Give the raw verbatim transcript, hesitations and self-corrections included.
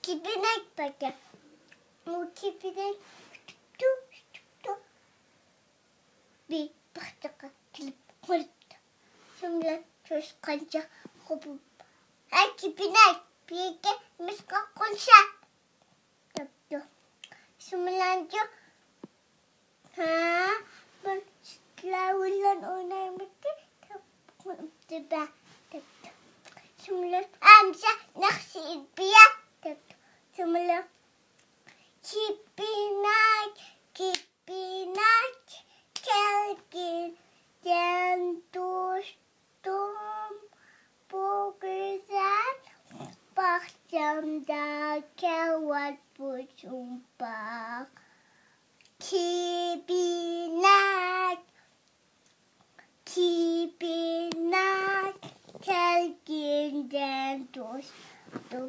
كېپىنەك باركەن. ئۇ كېپىنەك كۈتۈپتۇ، كۈتۈپتۇ. بىر باغچىغا كېلىپ قونۇپتۇ. شۇنىڭ بىلەن توشقانچاق قوپۇپ، ھەي، كېپىنەك، بىر يەرگە مىسقا قونسا، دەپتۇ. شۇنىڭ بىلەن ھە، بىر سۈتلەر بىلەن ئوينايمىزكى، دەپ قويۇپتۇ بە، دەپتۇ. شۇنىڭ بىلەن ئەمسە ناخشا ئېيتىپ بېرە، دەپتۇ. شۇنىڭ بىلەن كېپىنەك، كېپىنەك، كەلگىن دەم دوستۇم، بۇ گۈزەل باغچامدا كەۋەت بوشۇم باق. كېپىنەك، كېپىنەك، كەلگىن دەم دوستۇم.